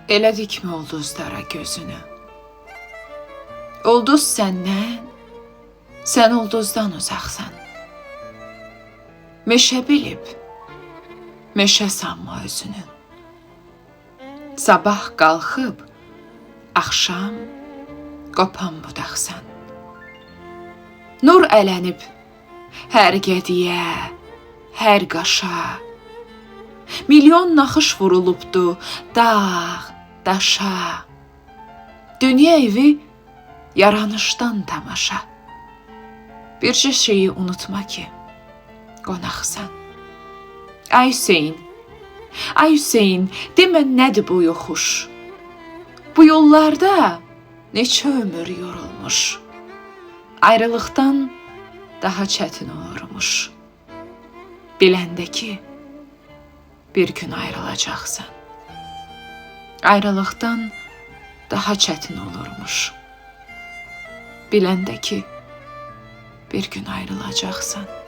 Elə dikmə ulduzlara gözünü. Ulduz səndən, sən ulduzdan uzaqsan. Meşə bilib, meşə sanma özünü. Sabah qalxıb, axşam qopan budaqsan. Nur ələnib hər gədiyə, hər qaşa. Milyon naxış vurulubdu dağ, daşa. Dünya evi yaranışdan tamaşa. Bircə şeyi unutma ki, qonaqsan. Ay Hüseyn, ay Hüseyn, demə nədir bu yoxuş? Bu yollarda neçə ömür yorulmuş. Ayrılıqdan daha çətin olurmuş. Biləndə ki, bir gün ayrılacaqsan. Ayrılıqdan daha çətin olurmuş. Biləndə ki, bir gün ayrılacaqsan.